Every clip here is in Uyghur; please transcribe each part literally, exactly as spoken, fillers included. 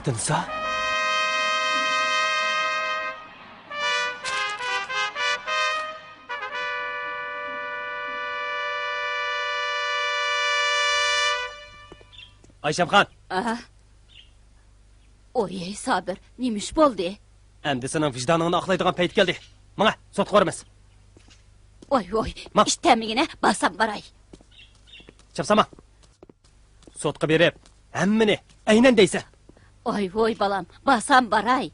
بەختىنىسا؟ ئايشەمخان! ئاھا. ئوي، سابىر، نېمە ئىش بولدى؟ ئەمدى سېنىڭ ۋىجدانىڭنى ئاقلايدىغان پەيت كەلدى. ماڭە، سوتقا بارىمىز. ۋاي، ۋاي، ماڭ. ئىش تەملىگىنە بارسام باراي. چاپسان ماڭ. سوتقا بېرىپ، ھەممىنى ئەينەن دەيسەن. ۋاي، ۋاي، بالام، بارسام باراي.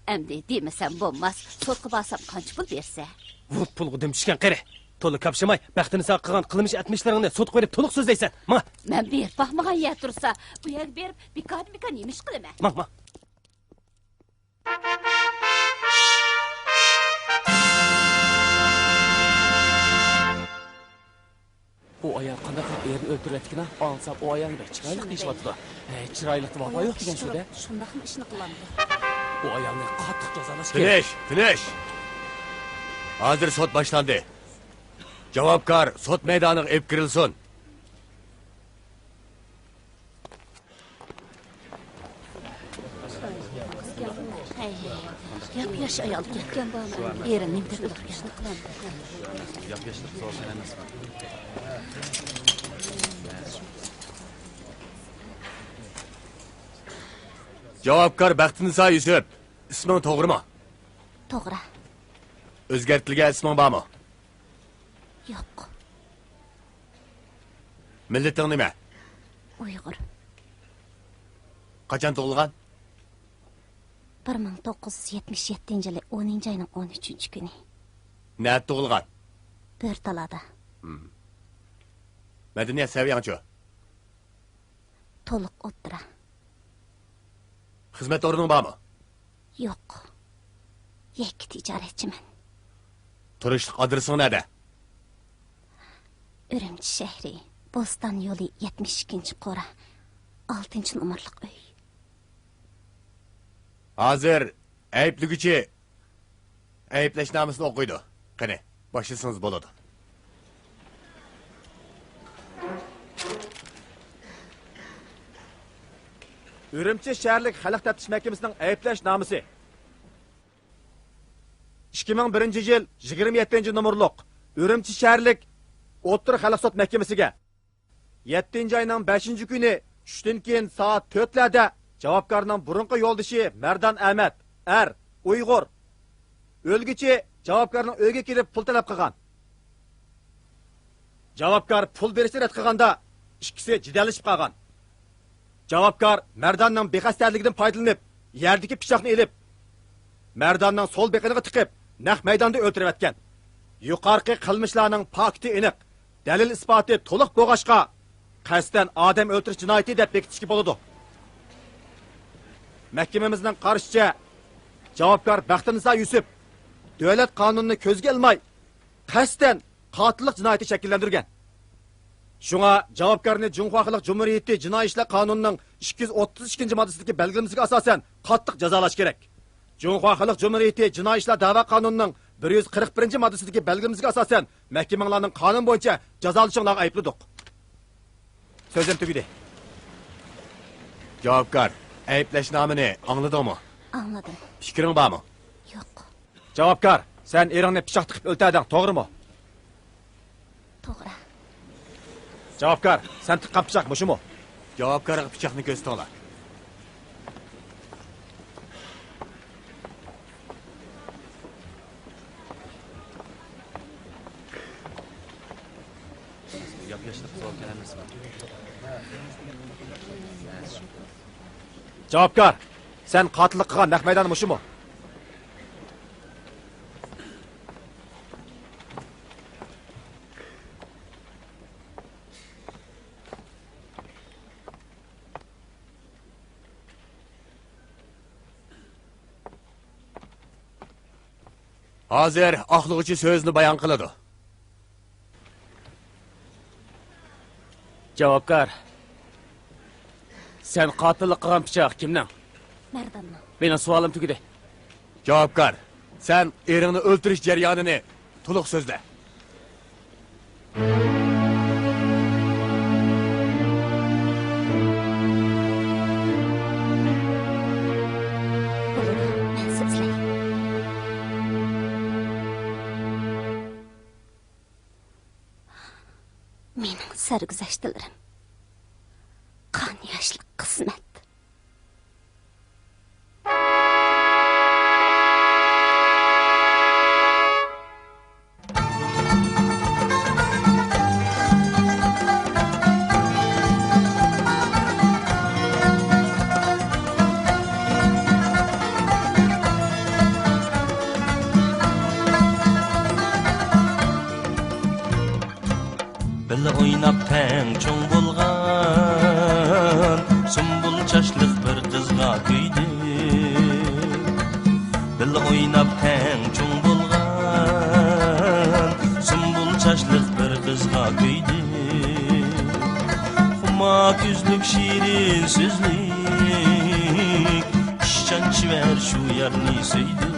ئەمدى دېمىسەم بولماس، سوتقا بارسام قانچە پۇل بېرىسەن؟ ۋۇ، پۇلغا دۈم چۈشكەن قېرى. تولا كاپشىماي، بەختىنىسا قىلغان قىلمىش ئەتمىشلىرىڭنى سوتقا بېرىپ تولۇق سۆزلەيسەن. ماڭە. مەن بېرىپ باقمىغان يەر تۇرسا، ئۇ يەرگە بېرىپ بىكاردىن بىكار نېمە ئىش قىلىمەن؟ ماڭ، ماڭ. ئۇ ئايال قانداق قىلىپ ئېرىنى ئۆلتۈرۈۋەتتىكىنا؟ ئاڭلىسام، ئۇ ئايالنى بەك چىرايلىق دېيىشىۋاتىدۇ. ھەي، چىرايلىقتا ۋاپا يوق دېگەن سۆزدە. شۇنداقمۇ ئىشنى قىلامدۇ؟ ئۇ ئايالنى قاتتىق جازالاش كېرەك. تىنىش، تىنىش! ھازىر سوت باشلاندى. جاۋابكار سوت مەيدانىغا ئېلىپ كىرىلسۇن. ھەي، ياپياش ئايال ئىكەن. ئېرىم نېمە دەپ تۇرۇپتىكەن؟ جاۋابكار بەختىنىسا يۈسۈپ، ئىسمىڭ توغرىمۇ؟ توغرا. ئۆزگەرتىلگەن ئىسمىڭ بارمۇ؟ ياق. مىللىتىڭ نېمە؟ ئۇيغۇر. قاچان تۇغۇلغان؟ بىر مىڭ توققۇز يۈز يەتمىش يەتتىنچى يىلى ئونىنچى ئاينىڭ ئون ئۈچىنچى كۈنى. نەدە تۇغۇلغان؟ بۆرتالادا. مەدەنىيەت سەۋىيەڭچۇ؟ تولۇق ئوتتۇرا. خىزمەت ئورنۇڭ بارمۇ؟ يوق. يەككە تىجارەتچىمەن. تۇرۇشلۇق ئادرېسىڭ نەدە؟ ئۈرۈمچى شەھىرى، بوستان يولى، يەتمىش ئىككىنچى قورا، ئالتىنچى نومۇرلۇق ئۆي. ھازىر ئەيىبلىگۈچى ئەيىبلەشنامىسىنى ئوقۇيدۇ. قېنى، باشلىسىڭىز بولىدۇ. ئۈرۈمچى شەھەرلىك خەلق تەپتىش مەھكىمىسىنىڭ ئەيىبلەش نامىسى. ئىككى مىڭ بىرىنچى يىل يىگىرمە يەتتىنچى نومۇرلۇق ئۈرۈمچى شەھەرلىك ئوتتۇرا خەلق سوت مەھكىمىسىگە. يەتتىنچى ئاينىڭ بەشىنچى كۈنى چۈشتىن كېيىن سائەت تۆتلەردە جاۋابكارنىڭ بۇرۇنقى يولدىشى مەردان ئەمەت، ئەر، ئۇيغۇر. ئۆلگۈچى جاۋابكارنىڭ ئۆيىگە كېلىپ پۇل تەلەپ قىلغان. جاۋابكار پۇل بېرىشنى رەت قىلغاندا، ئىككىسى جېدەللىشىپ قالغان. جاۋابكار مەرداننىڭ بىخەستەرلىكىدىن پايدىلىنىپ، يەردىكى پىچاقنى ئېلىپ، مەرداننىڭ سول بېقىنىغا تىقىپ، نەق مەيداندا ئۆلتۈرۈۋەتكەن. يۇقىرىقى قىلمىشلارنىڭ پاكىتى ئېنىق، دەلىل ئىسپاتى تولۇق بولغاچقا، قەستەن ئادەم ئۆلتۈرۈش جىنايىتى دەپ بېكىتىشكە بولىدۇ. مەھكىمىمىزنىڭ قارىشىچە، جاۋابكار بەختىنىسا يۈسۈپ دۆلەت قانۇنىنى كۆزگە ئىلماي، قەستەن قاتىللىق جىنايىتى شەكىللەندۈرگەن. شۇڭا جاۋابكارنى جۇڭخۇا خەلق جۇمھۇرىيىتى جىنايى ئىشلار قانۇنىنىڭ ئىككى يۈز ئوتتۇز ئىككىنچى ماددىسىدىكى بەلگىلىمىسىگە ئاساسەن قاتتىق جازالاش كېرەك. جۇڭخۇا خەلق جۇمھۇرىيىتى جىنايى ئىشلار دەۋا قانۇنىنىڭ بىر يۈز قىرىق بىرىنچى ماددىسىدىكى بەلگىلىمىسىگە ئاساسەن مەھكىمىڭلارنىڭ قانۇن بويىچە جازالىشىڭلارغا ئەيىبلىدۇق. سۆزۈم تۈگىدى. جاۋابكار، ئەيىبلەشنامىنى ئاڭلىدىڭمۇ؟ ئاڭلىدىم. پىكرىڭ بارمۇ؟ يوق. جاۋابكار، سەن ئېرىڭنى پىچاق تىقىپ ئۆلتۈردۈڭ، توغرىمۇ؟ توغرا. جاۋابكار، سەن تىققان پىچاق مۇشۇمۇ؟ جاۋابكارغا پىچاقنى كۆرسىتىڭلار. جاۋابكار، سەن قاتىللىق قىلغان نەق مەيدان مۇشۇمۇ؟ ھازىر ئاقلىغۇچى سۆزىنى بايان قىلىدۇ. جاۋابكار، سەن قاتىللىق قىلغان پىچاق كىمنىڭ؟ مەرداننىڭ. مېنىڭ سوئالىم تۈگىدى. جاۋابكار، سەن ئېرىڭنى ئۆلتۈرۈش جەريانىنى تولۇق سۆزلە. سەرگۈزەشتلىرىم، قان ياشلىق قىسمەت. بىللە ئويناپ تەڭ چوڭ بولغان، سۇمبۇل چاچلىق بىر قىزغا كۆيدۈم. بىللە ئويناپ تەڭ چوڭ بولغان، سۇمبۇل چاچلىق بىر قىزغا كۆيدۈم. خۇما كۆزلۈك، شېرىن سۆزلۈك، ئىشچان چېۋەر شۇ يارنى سۆيدۈم.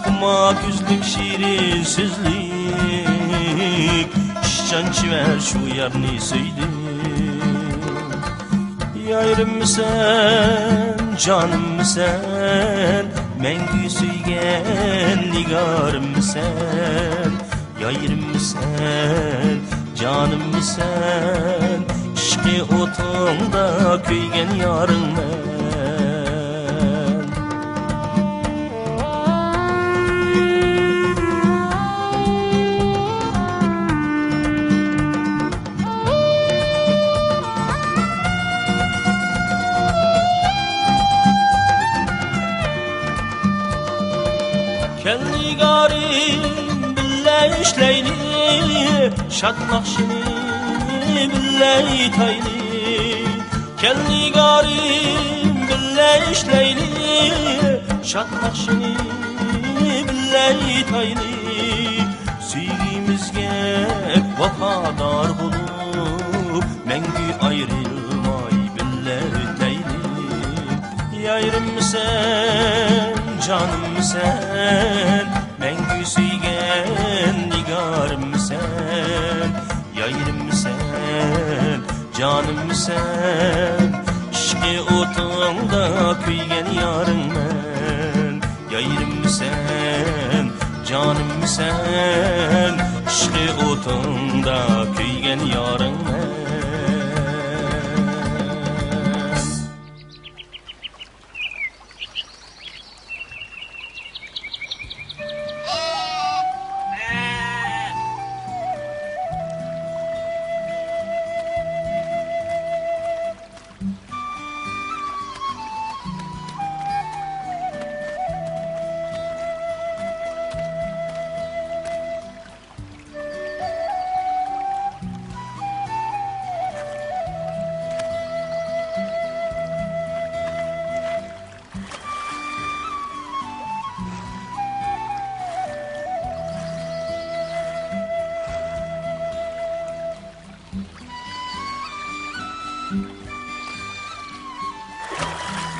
خۇما كۆزلۈك، شېرىن سۆزلۈك، ئىشچان چېۋەر شۇ يارنى سۆيدۈم. يارىممىسەن، جانىممىسەن، مەڭگۈ سۆيگەن نىگارىممىسەن؟ يارىممىسەن، جانىممىسەن، ئىشقى ئوتۇڭدا كۆيگەن يارىڭمەن. كەل نىگارىم، بىللە ئىشلەيلى، شاد ناخشىنى بىللە ئېيتايلى. كەل نىگارىم، بىللە ئىشلەيلى، شاد ناخشىنى بىللە ئېيتايلى. سۆيگۈمىزگە ۋاپادار بولۇپ، مەڭگۈ ئايرىلماي بىللە ئۆتەيلى. يارىممىسەن، جانىممىسەن، مەڭگۈ سۆيگەن نىگارىممىسەن؟ يارىممىسەن، جانىممىسەن، ئىشقى ئوتۇڭدا كۆيگەن يارىڭمەن؟ يارىممىسەن، جانىممىسەن، ئىشقى ئوتۇڭدا كۆيگەن يارىڭمەن؟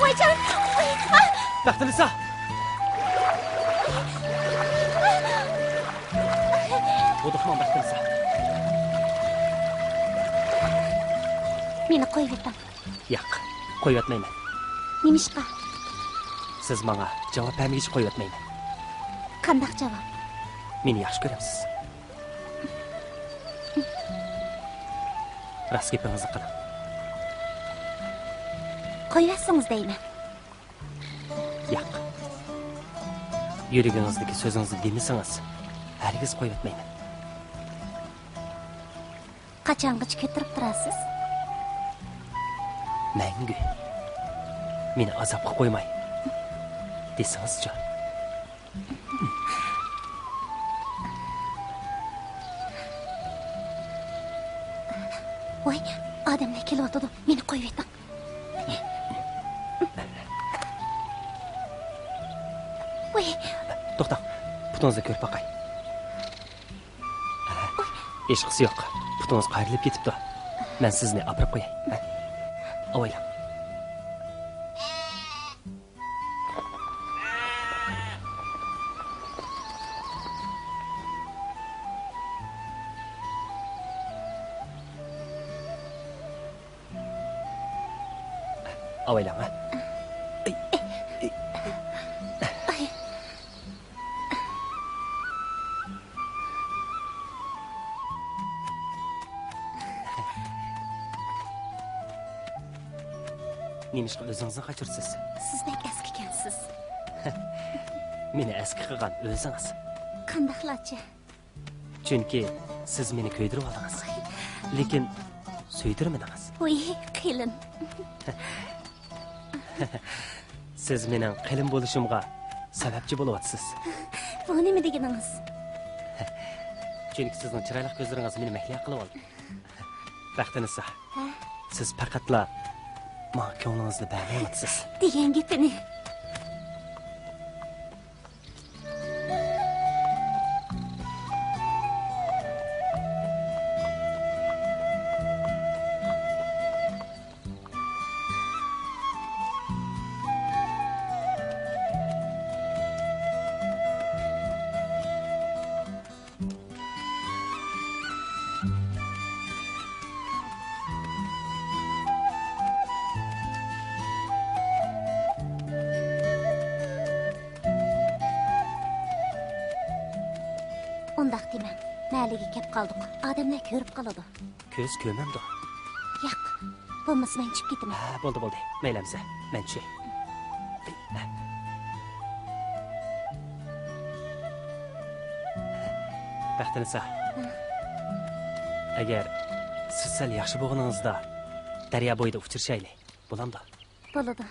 ۋايجان! ۋاي! ئا! بەختىنىسا! بۇدۇقماڭ، بەختىنىسا. مېنى قويۇۋېتىڭ. ياق، قويۇۋەتمەيمەن. نېمىشقا؟ سىز ماڭا جاۋاب بەرمىگۈچە قويۇۋەتمەيمەن. قانداق جاۋاب؟ مېنى ياخشى كۆرەمسىز؟ راست گېپىڭىزنى قىلىڭ. قويۇۋەتسىڭىز دەيمەن. ياق. يۈرىكىڭىزدىكى سۆزىڭىزنى دېمىسىڭىز، ھەرگىز قويۇۋەتمەيمەن. قاچانغىچە كۆتۈرۈپ تۇرارسىز؟ مەڭگۈ. مېنى ئازابقا قويماي. دېسىڭىزچۇ؟ ۋاي، ئادەملەر كېلىۋاتىدۇ، مېنى قويۇۋېتىڭ. ۋاي. توختاڭ، پۇتىڭىزنى كۆرۈپ باقاي. ھېچقىسى يوق. پۇتىڭىز قايرىلىپ كېتىپتۇ. مەن سىزنى ئاپىرىپ قوياي. ھە؟ ئاۋايلاڭ. ئاۋايلاڭ، ھە؟ ئەي، ئەي. نېمىشقا ئۆزىڭىزنى قاچۇرىسىز؟ سىز بەك ئەسكىكەنسىز. مېنى ئەسكى قىلغان ئۆزىڭىز. قانداقلارچە؟ چۈنكى سىز مېنى كۆيدۈرۈۋالدىڭىز. لېكىن سۆيدۈرمىدىڭىز. ۋۇي، قېلىن. سىز مېنىڭ قېلىن بولۇشۇمغا سەۋەبچى بولۇۋاتىسىز. بۇ نېمە دېگىنىڭىز؟ چۈنكى سىزنىڭ چىرايلىق كۆزلىرىڭىز مېنى مەھلىيا قىلىۋالدى. بەختىنىسا، ھە؟ سىز پەقەتلا ماڭا كۆڭلىڭىزنى بەرمەيۋاتىسىز. دېگەن گېپىنى. ئۇنداق دېمەڭ، مەھەللىگە كەپ قالدۇق، ئادەملەر كۆرۈپ قالىدۇ. كۆز كۆرمەمدۇ؟ ياق، بولمىسا مەن چۈشۈپ كېتىمەن. ھە، بولدى، بولدى، مەيلى ئەمىسە، مەن چۈشەي. بەختىنىسا، ھە. ئەگەر سىز سەل ياخشى بولغىنىڭىزدا دەريا بويىدا ئۇچرىشايلى، بولامدۇ؟ بولىدۇ.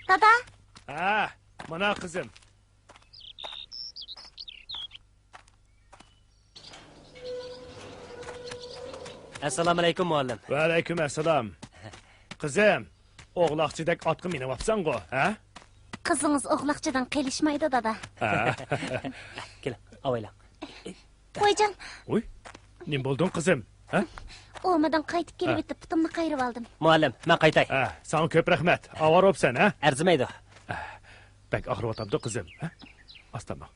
دادا! ھە، مانا قىزىم. ئەسسالامۇئەلەيكۇم، مۇئەللىم. ۋەئەلەيكۇم ئەسسالام. قىزىم، ئوغلاقچىدەك ئاتقا مىنىۋاپسەنغۇ، ھە؟ قىزىڭىز ئوغلاقچىدىن قېلىشمايدۇ، دادا. ھە. كېلىڭ، ئاۋايلاڭ. ۋايجان! ۋۇي، نېمە بولدۇڭ، قىزىم؟ ھە؟ ئومىدىن قايتىپ ھە. كېلىۋېتىپ، پۇتۇمنى قايرىۋالدىم. مۇئەللىم، مەن قايتاي. ھە، ساڭا كۆپ رەھمەت. ئاۋارە بوپسەن، ھە؟ ئەرزىمەيدۇ. ھە، بەك ئاغرىۋاتامدۇ، قىزىم؟ ھە؟ ئاستا ماڭ.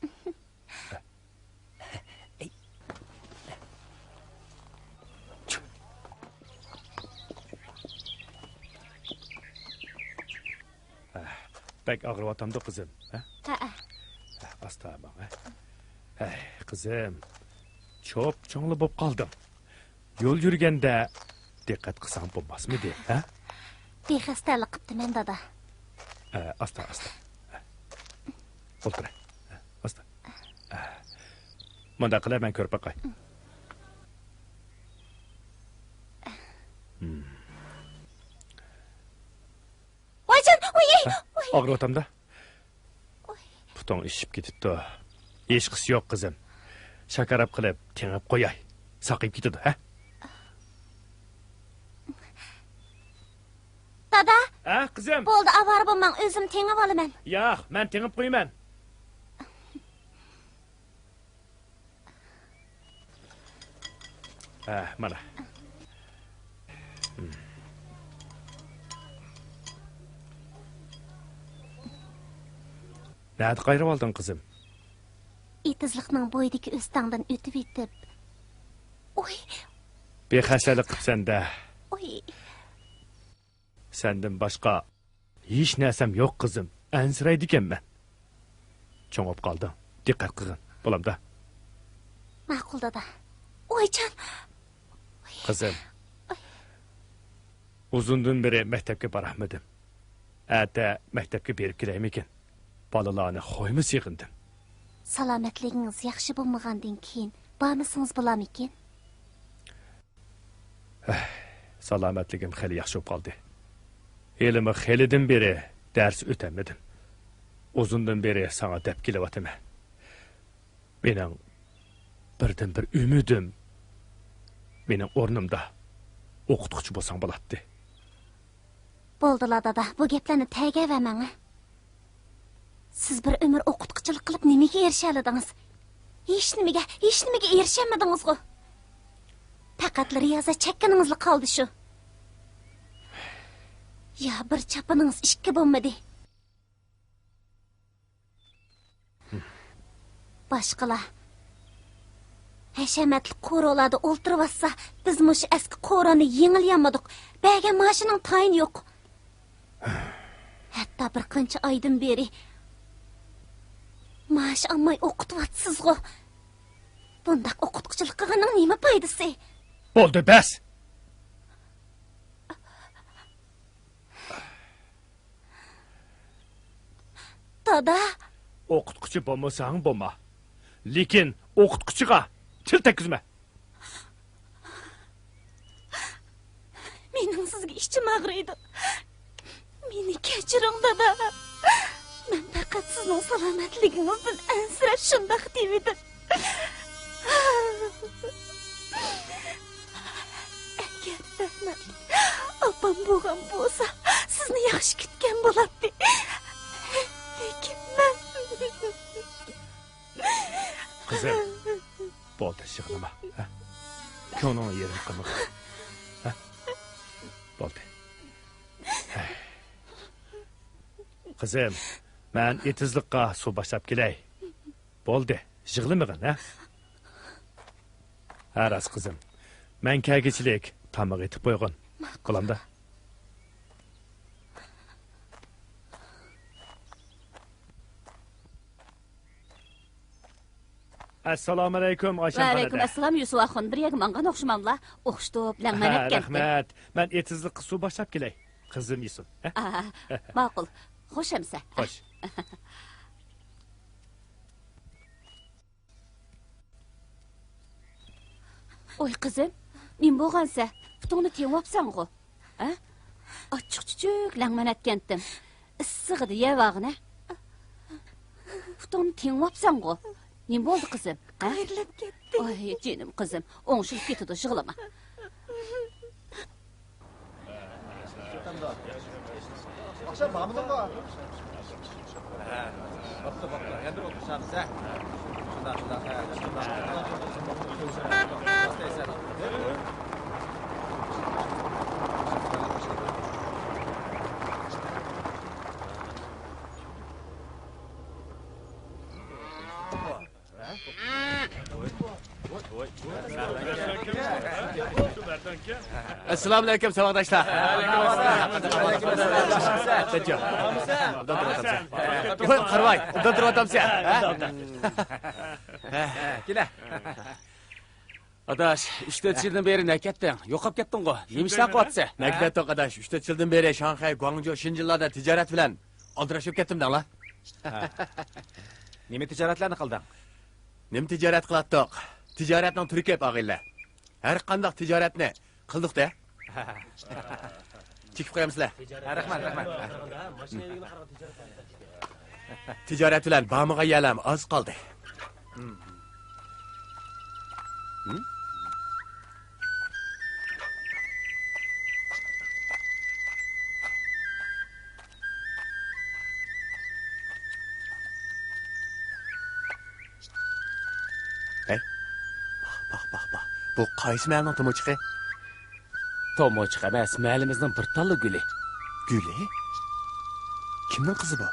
بەك ئاغرىۋاتامدۇ، قىزىم؟ ھە؟ ھەئە. ئاستا ماڭ، ھە؟ ھەي، قىزىم، چوپ-چوڭلا بوپ قالدىڭ. يول يۈرگەندە دىققەت قىلساڭ بولماسمىدى، ھە؟ بىخەستەلىك قىپتىمەن، دادا. ئە، ئاستا، ئاستا. ئولتۇر. ئاستا. مۇنداق قىلە، مەن كۆرۈپ باقاي. ۋايجان، ۋاي، ھە؟ ۋاي. ئاغرىۋاتامدا؟ پۇتۇڭ ئىششىپ كېتىپتۇ. ھېچقىسى يوق، قىزىم. شاكاراپ قىلىپ تېڭىپ قوياي. ساقىيىپ كېتىدۇ، ھە؟ دادا! ھە، قىزىم؟ بولدى، ئاۋارە بولماڭ، ئۆزۈم تېڭىۋالىمەن. ياق، مەن تېڭىپ قويىمەن. ھە، مانا. نەدە قايرىۋالدىڭ، قىزىم؟ ئېتىزلىقنىڭ بويىدىكى ئۆستەڭدىن ئۆتۈۋېتىپ. ئۇي! بىخەستەلىك قىپسەن-دە. ئۇي! سەندىن باشقا ھېچ نەرسەم يوق، قىزىم. ئەنسىرەيدىكەنمەن. چوڭ بولۇپ قالدىڭ. دىققەت قىلغىن. بولامدا؟ ماقۇل، دادا. ۋايجان! قىزىم. ئۇزۇندىن بېرى مەكتەپكە بارالمىدىم. ئەتە مەكتەپكە بېرىپ كېلەيمىكىن؟ بالىلارنى خويمۇ سېغىندىم. سالامەتلىكىڭىز ياخشى بولمىغاندىن كېيىن بارمىسىڭىز بولارمىكىن؟ سالامەتلىكىم خېلى ياخشى بولۇپ قالدى. ھېلىمۇ خېلىدىن بېرى دەرس ئۆتەلمىدىم. ئۇزۇندىن بېرى ساڭا دەپ كېلىۋاتىمەن. مېنىڭ بىردىنبىر ئۈمىدىم، مېنىڭ ئورنۇمدا ئوقۇتقۇچى بولساڭ بولاتتى. بولدىلا، دادا، بۇ گەپلەرنى تەگەۋەرمەڭ، ھە؟ سىز بىر ئۆمۈر ئوقۇتقۇچىلىق قىلىپ نېمىگە ئېرىشەلىدىڭىز؟ ھېچنېمىگە، ھېچنېمىگە ئېرىشەلمىدىڭىزغۇ؟ پەقەتلا رىيازەت چەككىنىڭىزلا قالدى شۇ. يا بىر چاپىنىڭىز ئىككى بولمىدى. باشقىلار ھەشەمەتلىك قورۇلاردا ئولتۇرۇۋاتسا، بىز مۇشۇ ئەسكى قورۇنى يېڭىلىيالمىدۇق. بەرگەن مائاشىنىڭ تايىنى يوق. ھەتتا بىر قانچە ئايدىن بېرى مائاش ئالماي ئوقۇتۇۋاتىسىزغۇ. بۇنداق ئوقۇتقۇچىلىق قىلغاننىڭ نېمە پايدىسى؟ بولدى، بەس! دادا! ئوقۇتقۇچى بولمىساڭ بولما. لېكىن ئوقۇتقۇچىغا تىل تەگكۈزمە. مېنىڭ سىزگە ئىچىم ئاغرىيدۇ. مېنى كەچۈرۈڭ، دادا. مەن پەقەت سىزنىڭ سالامەتلىكىڭىزدىن ئەنسىرەپ شۇنداق دېۋىدىم. ئەگەر رەھمەتلىك ئاپام بولغان بولسا، سىزنى ياخشى كۈتكەن بولاتتى. لېكىن مەن. قىزىم، بولدى، يىغلىما، ھە؟ كۆڭلۈڭنى يېرىم قىلمىغىن، ھە؟ بولدى. قىزىم، مەن ئېتىزلىققا سۇ باشلاپ كېلەي. بولدى، يىغلىمىغىن، ھە؟ ھە، راست، قىزىم. مەن كەلگۈچىلىك تاماق ئېتىپ قويغىن. بولامدا؟ ئەسسالامۇئەلەيكۇم، ئايشەم خانىم. ۋەئەلەيكۇم ئەسسالام، يۈسۈپ ئاخۇن. بىر يەرگە ماڭغان ئوخشىماملا؟ ئوخشىتىپ، لەڭمەن ئەتكەنتىم. رەھمەت. مەن ئېتىزلىققا سۇ باشلاپ كېلەي. قىزىم يېسۇن. ھە؟ ئا، ماقۇل. خوش ئەمسە. خوش. ۋوي قىزىم، نېمە بولغانسە؟ پۇتۇڭنى تېڭىۋاپسەنغۇ؟ ھە؟ ئاچچىق چۈچۈك لەڭمەن ئەتكەنتىم. ئىسسىغىدا يەۋالغىنە. پۇتۇڭنى تېڭىۋاپسەنغۇ؟ نېمە بولدى قىزىم؟ ھە؟ قايرىلىپ كەتتى. ئاي جېنىم قىزىم، ئوڭشىلىپ كېتىدۇ، يىغلىما. ئاخشام بارمىدىڭغۇ؟ بوپتۇ، بوپتۇ. ئەمدى ئولتۇرسام سەن. شۇنداق، شۇنداق. ئەسسالامۇئەلەيكۇم، ساۋاقداشلار. ئوبدان تۇرۇۋاتامسەن؟ ۋوي، قارىۋاي، ئوبدان تۇرۇۋاتامسەن؟ ھە؟ كېلە. ئاداش، ئۈچ تۆت يىلدىن بېرى نەگە كەتتىڭ؟ يوقاپ كەتتىڭغۇ؟ نېمە ئىشلار قىلىۋاتىسەن؟ نەگە كەتتۇق ئاداش، ئۈچ تۆت يىلدىن بېرى شاڭخەي، گۇاڭجۇ، شېنجېنلاردا تىجارەت بىلەن ئالدىراش بولۇپ كەتتىم دەڭلا. نېمە تىجارەتلەرنى قىلدىڭ؟ نېمە تىجارەت قىلاتتۇق؟ تىجارەتنىڭ تۈرى كۆپ، ئاغىنىلەر. ھەر قانداق تىجارەتنى قىلدۇق-دە. چېكىپ قويامسىلەر؟ ھە، رەھمەت، رەھمەت. تىجارەت بىلەن بارمىغان يەرلەرمۇ ئاز قالدى. ھەي، باق، باق، باق، باق. بۇ قايسى مەھەللىنىڭ تومۇرچىقى؟ تومۇرچىق ئەمەس، مەھەللىمىزنىڭ بىر تاللا گۈلى. گۈلى؟ كىمنىڭ قىزى بۇ؟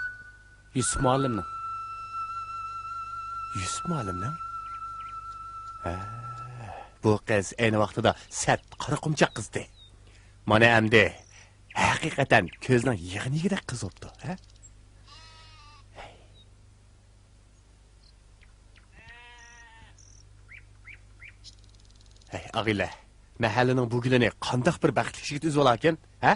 يۈسۈپ مۇئەللىمنىڭ. يۈسۈپ مۇئەللىمنىڭ؟ ھە، بۇ قىز ئەينى ۋاقتىدا سەت قارا قۇمچاق قىزدى. مانا ئەمدى ھەقىقەتەن كۆزنىڭ يېغىنى يېگۈدەك قىز بوپتۇ، ھە؟ ھەي، ئاغىلە، مەھەللىنىڭ بۇ گۈلىنى قانداق بىر بەختلىك يىگىت ئۈزۈۋالاركىن، ھە؟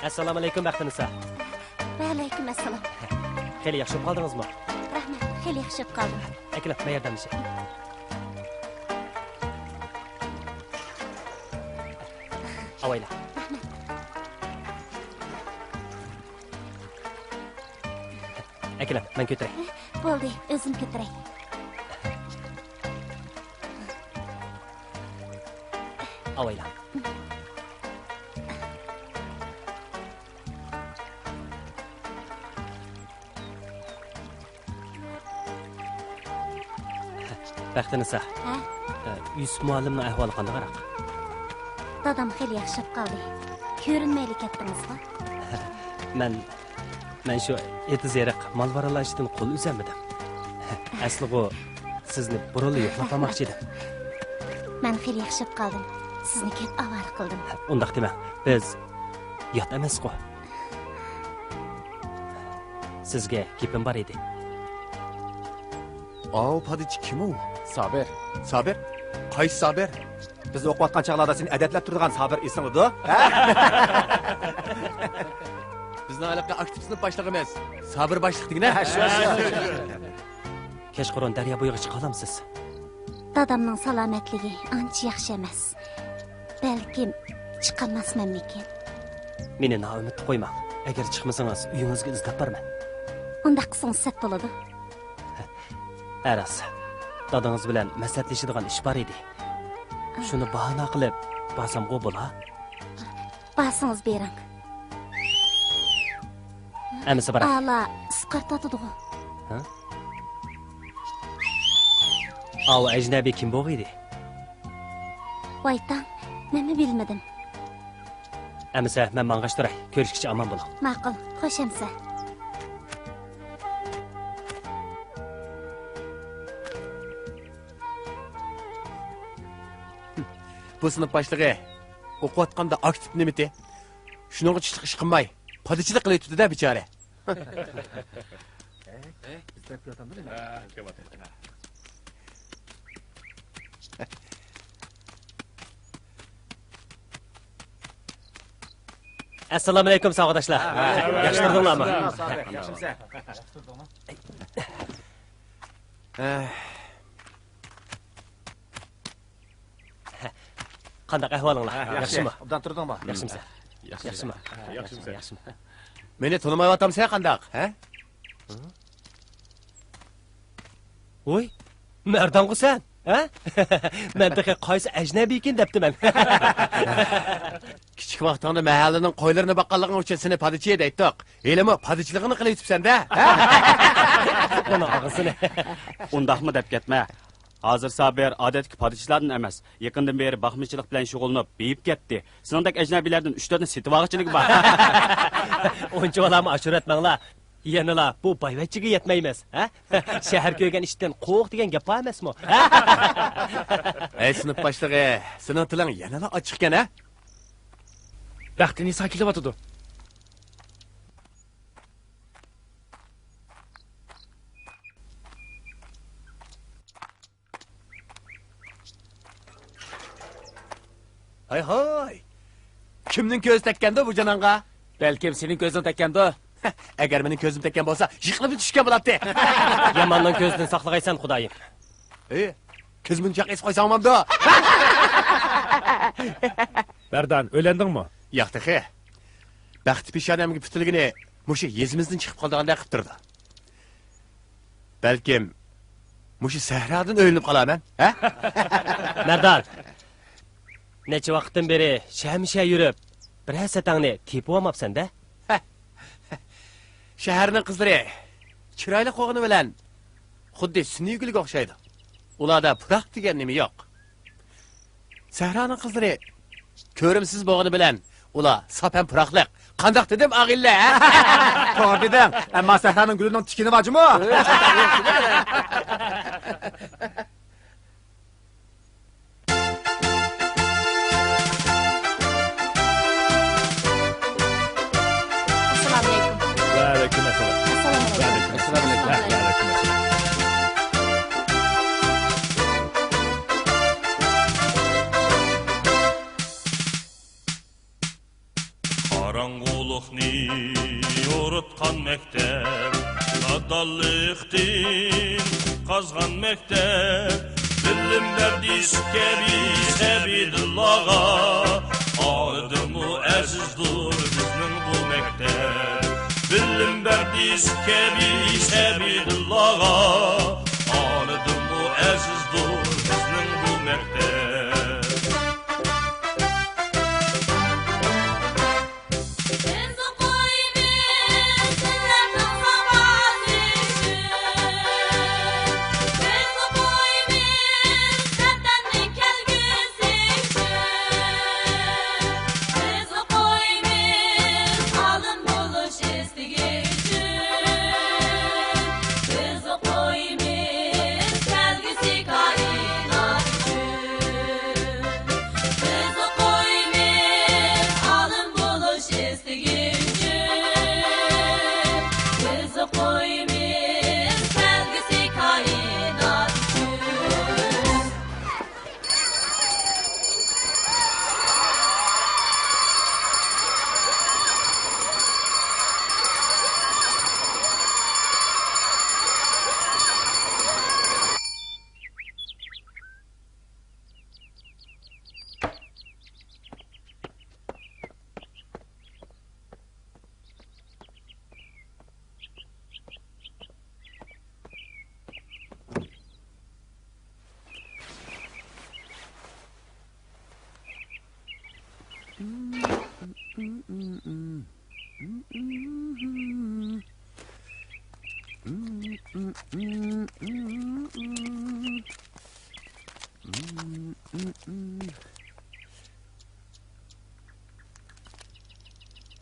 ئەسسالامۇئەلەيكۇم، بەختىنىسا. ۋەئەلەيكۇم ئەسسالام. خېلى ياخشى بولۇپ قالدىڭىزمۇ؟ رەھمەت، خېلى ياخشى بولۇپ قالدىم. ئەكېلىڭ، مەن ياردەملىشەي. ئاۋايلا. رەھمەت. ئەكېلىڭ، مەن كۆتۈرەي. بولدى، ئۆزۈم كۆتۈرەي. ئاۋايلا. بەختىنىسا. ھە؟ ئە، يۈسۈپ مۇئەللىمنىڭ ئەھۋالى قانداقراق؟ دادام خېلى ياخشى بولۇپ قالدى. كۆرۈنمەيلا كەتتىڭىزغۇ؟ مەن، مەن شۇ ئېتىز-ئېرىق، مال-ماراللار ئىشىدىن قول ئۈزەلمىدىم. ئەسلىغۇ، سىزنى بۇرۇنلا يوقلاپ قالماقچى ئىدىم. مەن خېلى ياخشى بولۇپ قالدىم. سىزنى كۆپ ئاۋارە قىلدىم. ئۇنداق دېمەڭ. بىز يات ئەمەسقۇ. سىزگە گېپىم بار ئىدى. ئاۋۇ پادىچى كىم ئۇ؟ سابىر. سابىر؟ قايسى سابىر؟ بىز ئوقۇۋاتقان چاغلاردا سېنى ئەدەپلەپ تۇرىدىغان سابىر ئېسىڭدىدۇ؟ ھە؟ بىزنىڭ ھېلىقى ئاكتىپ سىنىپ باشلىقىمىز. سابىر باشلىق دېگىنە؟ ھە، شۇ، شۇ. كەچقۇرۇن دەريا بويىغا چىقالامسىز؟ دادامنىڭ سالامەتلىكى ئانچە ياخشى ئەمەس. بەلكىم چىقالماسمەنمىكىن؟ مېنى نائۈمىدتە قويماڭ. ئەگەر چىقمىسىڭىز، ئۆيىڭىزگە ئىزدەپ بارىمەن. ئۇنداق قىلسىڭىز سەت بولىدۇ. ھە راست. دادىڭىز بىلەن مەسلىھەتلىشىدىغان ئىش بار ئىدى. شۇنى باھانە قىلىپ بارسامغۇ بولا؟ بارسىڭىز بېرىڭ. ئەمىسە باراي. ئالا ئىسقارتاتىدىغۇ. ھە؟ ئاۋۇ ئەجنەبىي كىم بولغىيدى؟ ۋايتاڭ، مەنمۇ بىلمىدىم. ئەمىسە مەن ماڭغاچ تۇراي. كۆرۈشكىچە ئامان بولۇڭ. ماقۇل، خوش ئەمىسە. بۇ سىنىپ باشلىقى ئوقۇۋاتقاندا ئاكتىپ نېمىتى؟ شۇنىڭغا چىشلىق ئىش قىلماي، پادىچىلىق قىلىۋېتىپتۇ-دە، بىچارە. ئەسسالامۇئەلەيكۇم، ساۋاقداشلار. ياخشى تۇردۇڭلارمۇ؟ قانداق ئەھۋالىڭلار؟ ھە، ياخشى. ياخشىمۇ؟ ئوبدان تۇردۇڭمۇ؟ ياخشىمۇسەن؟ ياخشى. ياخشىمۇ؟ ياخشىمۇ؟ ياخشىمۇ؟ مېنى تونۇمايۋاتامسەن قانداق، ھە؟ ۋوي، مەردانغۇ سەن، ھە؟ مەن تېخى قايسى ئەجنەبىيكىن دەپتىمەن. كىچىك ۋاقتىڭدا مەھەللىنىڭ قويلىرىنى باققانلىقىڭ ئۈچۈن سېنى پادىچى دەيتتۇق. ھېلىمۇ پادىچىلىقىنى قىلىۋېتىپسەن-دە، ھە؟ بۇنىڭ ئاغزىنى. ئۇنداقمۇ دەپ كەتمە. ھازىر سابىر ئادەتتىكى پادىچىلاردىن ئەمەس، يېقىندىن بېرى باقمىچىلىق بىلەن شۇغۇللىنىپ، بېيىپ كەتتى. سېنىڭدەك ئەجنەبىيلەردىن ئۈچ-تۆتنى سېتىۋالغۇچىلىكى بار. ئۇنچىۋالامۇ ئاشۇرۇۋەتمەڭلار. يەنىلا بۇ بايۋەچچىگە يەتمەيمىز، ھە؟ شەھەر كۆرگەن ئىتتىن قوۋۇق دېگەن گەپ بار ئەمەسمۇ؟ ھەي، سىنىپ باشلىقى، سېنىڭ تىلىڭ يەنىلا ئاچچىقكەن، ھە؟ بەختىنىسا كېلىۋاتىدۇ. ھاي ھاي! كىمنىڭ كۆزى تەگكەندۇ بۇ جانانغا؟ بەلكىم سېنىڭ كۆزۈڭ تەگكەندۇ؟ ئەگەر مېنىڭ كۆزۈم تەگكەن بولسا، يىقىلىپ چۈشكەن بولاتتى. ياماننىڭ كۆزىدىن ساقلىغايسەن، خۇدايىم. ئى، كۆزۈمنى چاقنىتىپ قويساڭ بولامدۇ؟ مەردان، ئۆيلەندىڭمۇ؟ ياق تېخى. بەخت پېشانەمگە پۈتۈلگىنى مۇشۇ يېزىمىزدىن چىقىپ قالىدىغاندەك قىلىپ تۇرىدۇ. بەلكىم مۇشۇ سەھرادىن ئۆيلىنىپ قالارمەن، ھە؟ مەردان، نەچچە ۋاقىتتىن بېرى شەھەرمۇ شەھەر يۈرۈپ، بىرەر سەتەڭنى تېپىۋالماپسەن-دە؟ شەھەرنىڭ قىزلىرى چىرايلىق بولغىنى بىلەن خۇددى سۈنئىي گۈلگە ئوخشايدۇ. ئۇلاردا پۇراق دېگەن نېمە يوق. سەھرانىڭ قىزلىرى كۆرۈمسىز بولغىنى بىلەن ئۇلار ساپ ھەم پۇراقلىق. قانداق دېدىم، ئاغىنىلەر، ھە؟ توغرا دېدىڭ. ئەمما سەھرانىڭ گۈلىنىڭ تىكىنى بار جۇمۇ. ئەسسالامۇئەلەيكۇم. ۋەئەلەيكۇم ئەسسالام. ئەسسالامۇئەلەيكۇم. ۋەئەلەيكۇم ئەسسالام. ۋەئەلەيكۇم ئەسسالام. قاراڭغۇلۇقنى يورۇتقان مەكتەپ، نادانلىقتىن قازغان مەكتەپ، بىلىم بەردى سۈت كەبى سەبىيلىرىغا، ئالىدىمۇ ئەزىزدۇر بىزنىڭ بۇ مەكتەپ. بىلىم بەردى سۈت كەبى سەبىيلىرىغا، ئالىدىمۇ ئەزىزدۇر بىزنىڭ بۇ مەكتەپ.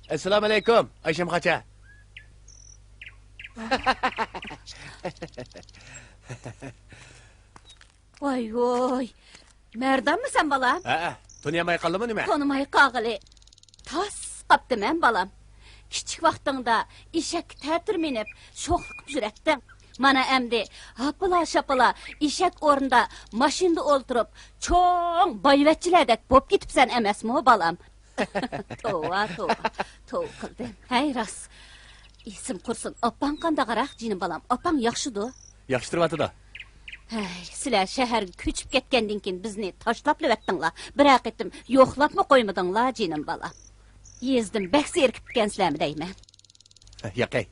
ئەسسالامۇ ئەلەيكۇم، ئايشەم خاچا. ۋاي ۋوي، مەردانمۇ سەن بالام؟ ھەئە، تونۇيالماي قالدىمۇ نېمە؟ تونۇماي قالغىلى تاس قاپتىمەن بالام. كىچىك ۋاقتىڭدا ئېشەككە تەتۈر مىنىپ شوخلۇقۇپ يۈرەتتىڭ. مانا ئەمدى ھاپىلا-شاپىلا ئېشەك ئورنىدا ماشىنىدا ئولتۇرۇپ، چوڭ بايۋەچچىلەردەك بوپ كېتىپسەن ئەمەسمۇ، بالام؟ توۋا، توۋا، توۋا قىلدىم. ھەي، راست. ئېسىم قۇرسۇن، ئاپاڭ قانداقراق، جېنىم بالام؟ ئاپاڭ ياخشىدۇ؟ ياخشى تۇرۇۋاتىدۇ. ھەي، سىلەر شەھەرگە كۆچۈپ كەتكەندىن كېيىن بىزنى تاشلاپلا ئەتتىڭلار. بىرەر قېتىم يوقلاپمۇ قويمىدىڭلار، جېنىم بالام؟ يېزىدىن بەك زېرىكىپتىكەنسىلەرمۇ دەيمەن. ياقەي،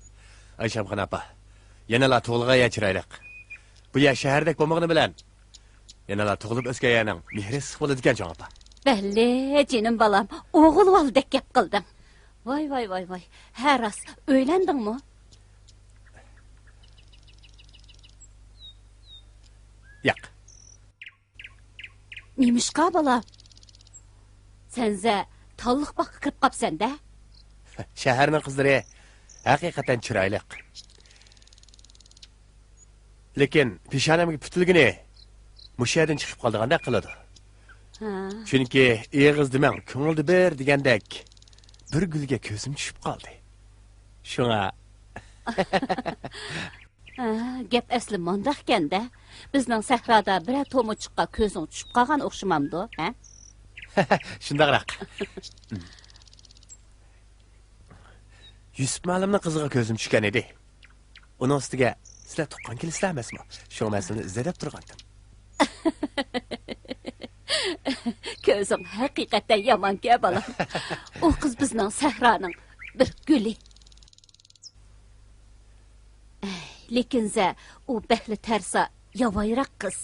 ئايشەمخان ئاپا، يەنىلا تۇغۇلغان يەر چىرايلىق. بۇ يەر شەھەردەك بولمىغىنى بىلەن، يەنىلا تۇغۇلۇپ ئۆسكەن يەرنىڭ مېھرى ئىسسىق بولىدىكەن چوڭ ئاپا. بەللى، جېنىم بالام، ئوغۇل بالىدەك گەپ قىلدىڭ. ۋاي، ۋاي، ۋاي، ۋاي. ھە، راست، ئۆيلەندىڭمۇ؟ ياق. نېمىشقا، بالام؟ سەنزە تاللىق باغقا كىرىپ قاپسەن-دە. شەھەرنىڭ قىزلىرى ھەقىقەتەن چىرايلىق. لېكىن پېشانەمگە پۈتۈلگىنى مۇشۇ يەردىن چىقىپ قالىدىغاندەك قىلىدۇ. ھا. چۈنكى ئېغىزدا مىڭ، كۆڭۈلدە بىر دېگەندەك بىر گۈلگە كۆزۈم چۈشۈپ قالدى. شۇڭا. ھە، گەپ ئەسلى مانداقكەن-دە. بىزنىڭ سەھرادا بىرەر تومۇچۇققا كۆزۈڭ چۈشۈپ قالغان ئوخشىمامدۇ، ھە؟ شۇنداقراق. يۈسۈپ مۇئەللىمنىڭ قىزىغا كۆزۈم چۈشكەن ئىدى. ئۇنىڭ ئۈستىگە سىلەر تۇغقان كېلىسىلەر ئەمەسمۇ؟ شۇڭا مەن سىلەرنى ئىزدەپ تۇرغانتىم. كۆزۈڭ ھەقىقەتەن يامانكەن، بالام. ئۇ قىز بىزنىڭ سەھرانىڭ بىر گۈلى. ئەي، لېكىنزە ئۇ بەكلا تەرسا، ياۋايراق قىز.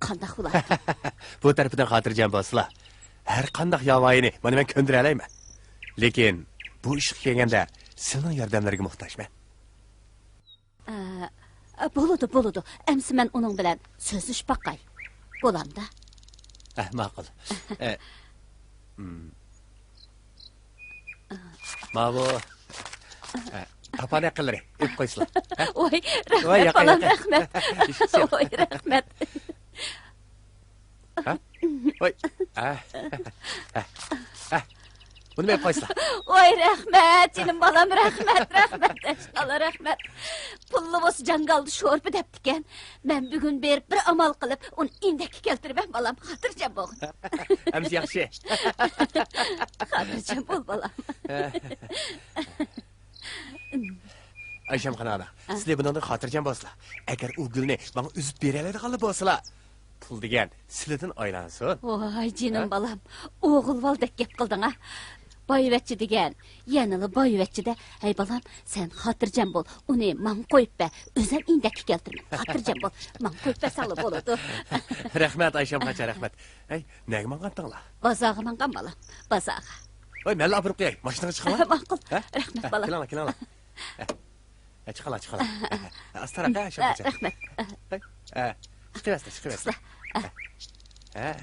قانداق بولاتتى؟ بۇ تەرىپىدىن خاتىرجەم بولسىلا، ھەر قانداق ياۋايىنى مانا مەن كۆندۈرەلەيمەن. لېكىن بۇ ئىشقا كەلگەندە سىلىنىڭ ياردەملىرىگە موھتاجمەن. ئە، بولىدۇ، بولىدۇ. ئەمسە مەن ئۇنىڭ بىلەن سۆزلىشىپ باقاي. بولامدا؟ ئە، ماقۇل. ئە، مم. ماۋۇ، ئە، تاپان يېقىنلىرى ئېلىپ قويسىلا. ھە؟ ۋاي، ۋاي، رەھمەت، ياقە، بالام، ياقە. رەھمەت. ۋاي، رەھمەت. ھە؟ ۋاي. ھە. ھە. ھە. بۇنى مېنى قويسىلا. ۋاي، رەھمەت، جېنىم بالام، رەھمەت، رەھمەت، ئەشقاللا، رەھمەت. پۇللا بولسا جاڭگالدا شورپا دەپتىكەن. مەن بۈگۈن بېرىپ بىر ئامال قىلىپ، ئۇنى ئىندەككە كەلتۈرىمەن، بالام، خاتىرجەم بولغىن. ئەمىسە ياخشى. خاتىرجەم بول، بالام. ئايشەمخان ئانا، ھە؟ سىلى بۇنىڭدىن خاتىرجەم بولسىلا. ئەگەر ئۇ گۈلنى ماڭا ئۈزۈپ بېرەلەيدىغانلا بولسىلا، پۇل دېگەن سىلىدىن ئايلانسۇن. ۋاي، جېنىم ھە؟ بالام، ئوغۇل بالىدەك گەپ قىلدىڭ ھە. بايۋەچچە دېگەن يەنىلا بايۋەچچىدە. ھەي، بالام، سەن خاتىرجەم بول، ئۇنى ماڭا قويۇپ بەر، ئۆزەم ئىندەككە كەلتۈرىمەن. خاتىرجەم بول، ماڭا قويۇپ بەرسەڭلا بولىدۇ. رەھمەت، ئايشەمخانچە، رەھمەت. ھەي، نەگە ماڭغانتىڭلار؟ بازارغا ماڭغان، بالام، بازارغا. ۋاي، مەنلا ئاپىرىپ قوياي، ماشىنىغا چىقىڭلار. ماقۇل. ھە؟ رەھمەت، ھە، بالام. كېلىڭلار، كېلىڭلار. ھە. ھە، چىقىڭلار، چىقىڭلار. ھە، ھە، ھە. ئاستىراق، ھە، ئە، شۇنداقچە. رەھمەت. ھە، ھە. چىقىۋەرسىلە، چىقىۋەرسىلە. چىقىسىلە. ھە. ھە.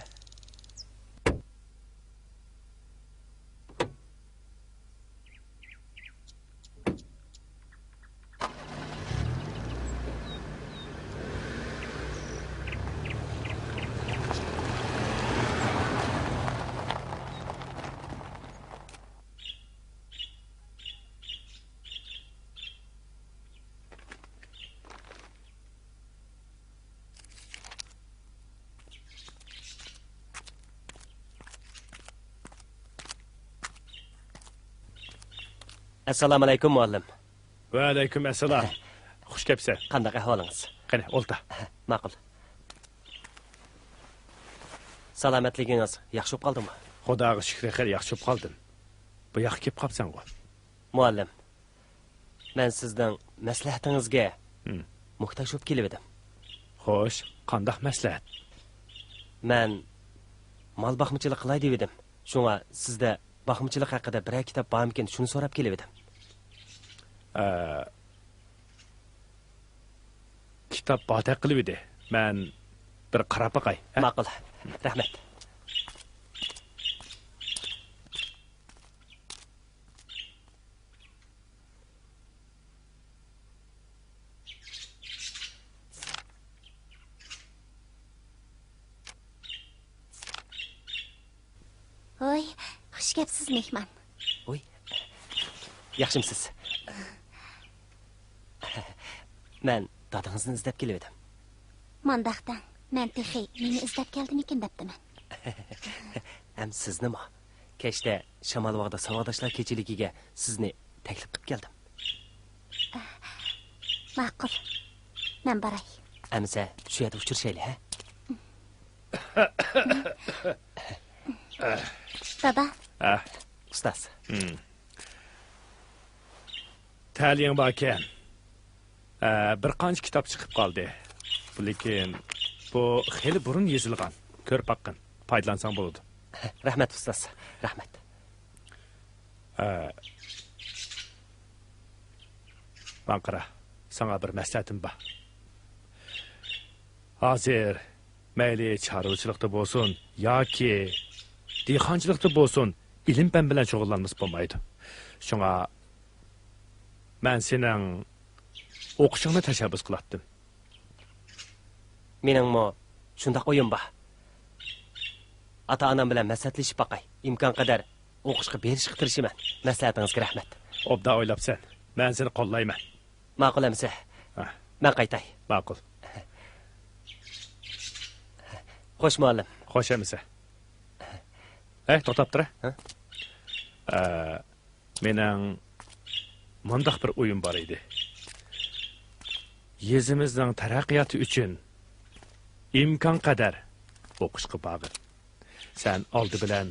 ئەسسالامۇئەلەيكۇم، مۇئەللىم. ۋەئەلەيكۇم ئەسسالام. خۇش كەپسەن. قانداق ئەھۋالىڭىز؟ قېنى، ئولتۇر. ماقۇل. سالامەتلىكىڭىز ياخشى بولۇپ قالدىمۇ؟ خۇداغا شۈكرى، خېلى ياخشى بولۇپ قالدىم. بۇ ياققا كېلىپ قاپسەنغۇ؟ مۇئەللىم، مەن سىزنىڭ مەسلىھەتىڭىزگە ھىم. موھتاج بولۇپ كېلىۋىدىم. خوش، قانداق مەسلىھەت؟ مەن مال باقمىچىلىق قىلاي دېۋىدىم. شۇڭا سىزدە باقمىچىلىق ھەققىدە بىرەر كىتاب بارمىكىن، شۇنى سوراپ كېلىۋىدىم. ئە، كىتاب بار دەپ قىلىۋىدى. مەن بىر قاراپ باقاي، ھە؟ ماقۇل. رەھمەت. ھوي، خۇش كەپسىز، مېھمان. ھوي، ياخشىمسىز؟ مەن دادىڭىزنى ئىزدەپ كېلىۋىدىم. مانداق دەڭ، مەن تېخى نېمە ئىزدەپ كەلدىمىكىن دەپتىمەن. ھەم سىزنىمۇ؟ كەچتە شامالباغدا ساۋاقداشلار كېچىلىكىگە سىزنى تەكلىپ قىلىپ كەلدىم. ماقۇل. مەن باراي. ئەمىسە، شۇ يەردە ئۇچرىشايلى، ھە؟ دادا. ھە. ئۇستاز. ھىم. تەلىيىڭ باركەن. ھە، بىر قانچە كىتاب چىقىپ قالدى. لېكىن بۇ خېلى بۇرۇن يېزىلغان. كۆرۈپ باققىن. پايدىلانساڭ بولىدۇ. رەھمەت، ئۇستاز. رەھمەت. ھە. ماڭا قارا، ساڭا بىر مەسلىھەتىم بار. ھازىر مەيلى چارۋىچىلىقتا بولسۇن ياكى دېھقانچىلىقتا بولسۇن، ئىلىم-پەن بىلەن شۇغۇللانمىسا بولمايدۇ. شۇڭا مەن سېنىڭ ئوقۇشۇڭنى تەشەببۇس قىلاتتىم. مېنىڭمۇ شۇنداق ئويۇم بار. ئاتا-ئانام بىلەن مەسلىھەتلىشىپ باقاي. ئىمكانقەدەر ئوقۇشقا بېرىشقا تىرىشىمەن. مەسلىھەتىڭىزگە رەھمەت. ئوبدان ئويلاپسەن. مەن سېنى قوللايمەن. ماقۇل ئەمىسە. ھە. مەن قايتاي. ماقۇل. خوش، مۇئەللىم. خوش ئەمىسە. ھەي، توختاپ تۇر. ھە؟ ئە، مېنىڭ مۇنداق بىر ئويۇم بار ئىدى. يېزىمىزنىڭ تەرەققىياتى ئۈچۈن ئىمكانقەدەر ئوقۇشقا بارغىن. سەن ئالدى بىلەن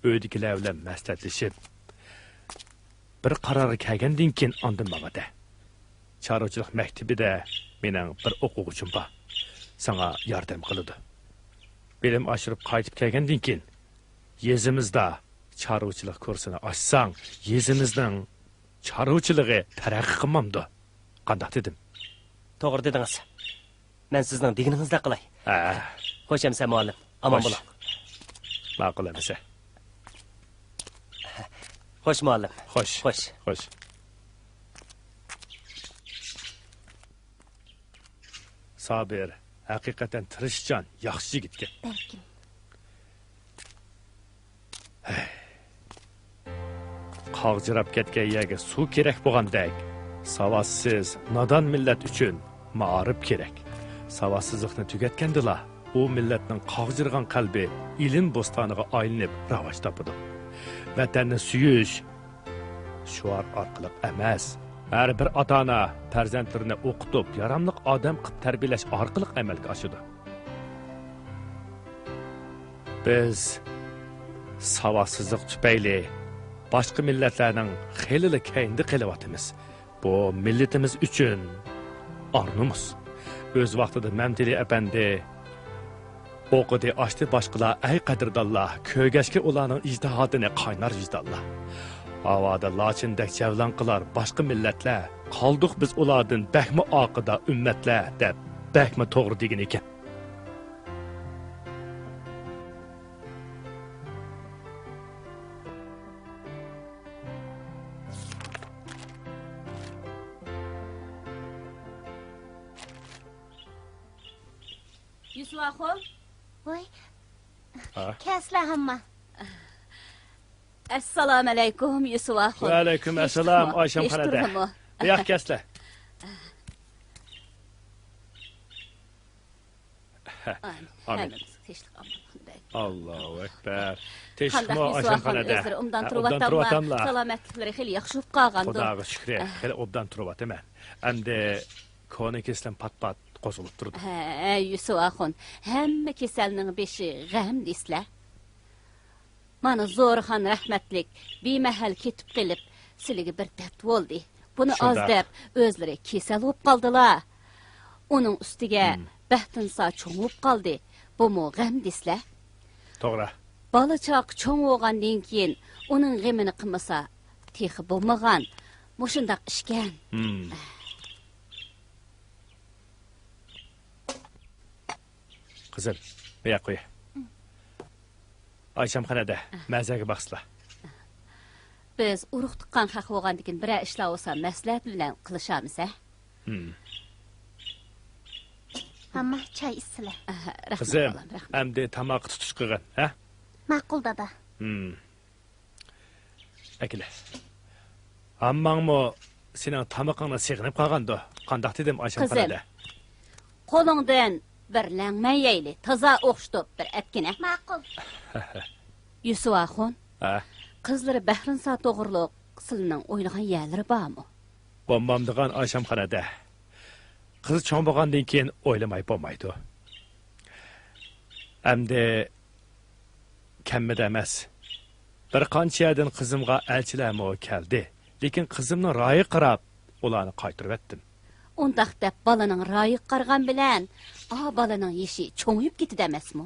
ئۆيدىكىلەر بىلەن مەسلىھەتلىشىپ، بىر قارارغا كەلگەندىن كېيىن ئاندىن ماڭا دە. چارۋىچىلىق مەكتىپىدە مېنىڭ بىر ئوقۇغۇچىم بار. ساڭا ياردەم قىلىدۇ. بىلىم ئاشۇرۇپ قايتىپ كەلگەندىن كېيىن، يېزىمىزدا چارۋىچىلىق كۇرسىنى ئاچساڭ، يېزىمىزنىڭ چارۋىچىلىقى تەرەققىي قىلمامدۇ؟ قانداق دېدىم؟ توغرا دېدىڭىز. مەن سىزنىڭ دېگىنىڭىزدەك قىلاي. ھە. خوش ئەمىسە مۇئەللىم. ئامان بولۇڭ. ماقۇل ئەمىسە. خوش مۇئەللىم. خوش. خوش. خوش. سابىر، ھەقىقەتەن تىرىشچان، ياخشى يىگىتكەن. بەلكىم. قاغجىراپ كەتكەن يەرگە سۇ كېرەك بولغاندەك، ساۋاتسىز، نادان مىللەت ئۈچۈن مائارىپ كېرەك. ساۋاتسىزلىقنى تۈگەتكەندىلا، ئۇ مىللەتنىڭ قاغجىرىغان قەلبى ئىلىم بوستانىغا ئايلىنىپ راۋاج تاپىدۇ. ۋەتەننى سۆيۈش شوئار ئارقىلىق ئەمەس، ھەر بىر ئاتا-ئانا پەرزەنتلىرىنى ئوقۇتۇپ، ياراملىق ئادەم قىلىپ تەربىيەلەش ئارقىلىق ئەمەلگە ئاشىدۇ. بىز ساۋاتسىزلىق تۈپەيلى باشقا مىللەتلەرنىڭ خېلىلا كەينىدە قېلىۋاتىمىز. بۇ مىللىتىمىز ئۈچۈن ئار-نومۇس. ئۆز ۋاقتىدا مەمتىلى ئەپەندى ئوقۇدى، ئاچتى باشقىلار، ئەي قەدىردانلار، كۆرگەچكە ئۇلارنىڭ ئىجتىھادىنى قاينار ۋىجدانلار. ھاۋادا لاچىندەك جەۋلان قىلار باشقا مىللەتلەر، قالدۇق بىز ئۇلاردىن بەكمۇ ئارقىدا ئۈممەتلەر، دەپ بەكمۇ توغرا دېگىنىكەن. يۈسۈپ ئاخۇن. ۋاي. ھا؟ كەلسىلە ھەممە. ئەسسالامۇئەلەيكۇم، يۈسۈپ ئاخۇن. ۋەئەلەيكۇم ئەسسالام، ئايشەم خانەدە. ياق، كەلسىلە. ئامىن. ئامىن. ھەممىمىزگە تىنچلىق، ئامانلىقنى بەرگىن. ئاللاھۇ ئەكبەر. قانداق تىنچلىقمۇ يۈسۈپ ئاخۇن، ئاشەم خانەدە؟ ئۆزلىرى ئوبدان تۇرۇۋاتاملا؟ سالامەتلىكلىرى خېلى ياخشى بولۇپ قالغاندۇ؟ خۇداغا شۈكرى، خېلى ئوبدان تۇرۇۋاتىمەن. ئەمدى كونا كېسىلىم پات-پات قوزغىلىپ تۇرىدۇ. ھە، يۈسۈپ ئاخۇن، ھەممە كېسەلنىڭ بېشى غەم دېسىلە. مانا زورىخان رەھمەتلىك بىمەھەل كېتىپ قېلىپ، سىلىگە بىر دەرد بولدى. بۇنى ئاز دەپ، ئۆزلىرى كېسەل بولۇپ قالدىلا. ئۇنىڭ ئۈستىگە بەختىنىسا چوڭىيىپ قالدى. بۇمۇ غەم دېسىلە. توغرا. بالا چاقا چوڭ بولغاندىن كېيىن ئۇنىڭ غېمىنى قىلمىسا تېخى بولمىغان. مۇشۇنداق ئىشكەن. ھىم. قىزىم، بۇياق قوي. ئايشەمخانىدە مەزەگە باقسىلا. بىز ئۇرۇق تۇغقان خەق بولغاندىكىن بىرەر ئىشلار بولسا مەسلىھەت بىلەن قىلىشارمىز، ھە؟ ھىم. ئامما، چاي ئىچسىلە. ئاھ، رەھمەت، قىزىم، بالام، رەھمەت. ئەمدى تاماققا تۇتۇش قىلغىن، ھە؟ ماقۇل، دادا. ھىم. ئەكېلە. ھامماڭمۇ سېنىڭ تامىقىڭنى سېغىنىپ قالغاندۇ؟ قانداق دېدىم، ئايشەمخانىدە؟ قىزىم، قولۇڭدىن بىر لەڭمەن يەيلى، تازا ئوخشىتىپ بىر ئەتكىنە. ماقۇل. يۈسۈپ ئاخۇن، ھە؟ قىزلىرى بەھرىنىسا توغرۇلۇق سىلىنىڭ ئويلىغان يەرلىرى بارمۇ؟ بولمامدىغان ئايشەمخانىدە. قىز چوڭ بولغاندىن كېيىن ئويلىماي بولمايدۇ. ئەمدى كەممىدى ئەمەس. بىر قانچە يەردىن قىزىمغا ئەلچىلەرمۇ كەلدى. لېكىن قىزىمنىڭ رايىغا قاراپ، ئۇلارنى قايتۇرۇۋەتتىم. ئۇنداق دەپ بالىنىڭ رايىغا قارىغان بىلەن، ئا، بالىنىڭ يېشى چوڭىيىپ كېتىدۇ ئەمەسمۇ؟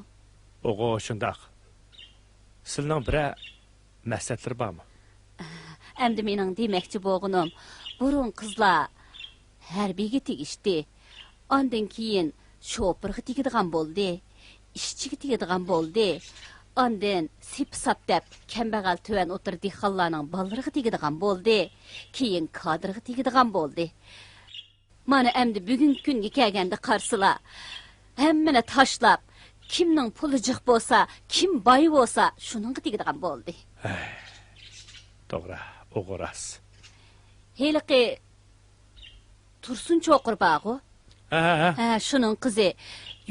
ئوغۇ، شۇنداق. سىلىنىڭ بىرەر مەسلىھەتلىرى بارمۇ؟ ئەمدى مېنىڭ دېمەكچى بولغىنىم، بۇرۇن قىزلار ھەربىيگە تېگىشتى. ئاندىن كېيىن شوپۇرغا تېگىدىغان بولدى. ئىشچىگە تېگىدىغان بولدى. ئاندىن سېپىساپ دەپ كەمبەغەل تۆۋەن ئوتتۇرا دېھقانلارنىڭ بالىلىرىغا تېگىدىغان بولدى. كېيىن كادىرغا تېگىدىغان بولدى. مانا ئەمدى بۈگۈنكى كۈنگە كەلگەندە قارىسىلا، ھەممىنى تاشلاپ، كىمنىڭ پۇلى جىق بولسا، كىم باي بولسا، شۇنىڭغا تېگىدىغان بولدى. ھەي، توغرا، ئۇغۇ راست. ھېلىقى تۇرسۇن چوقۇر بارغۇ؟ ھە، ھە، ھە. ھە، شۇنىڭ قىزى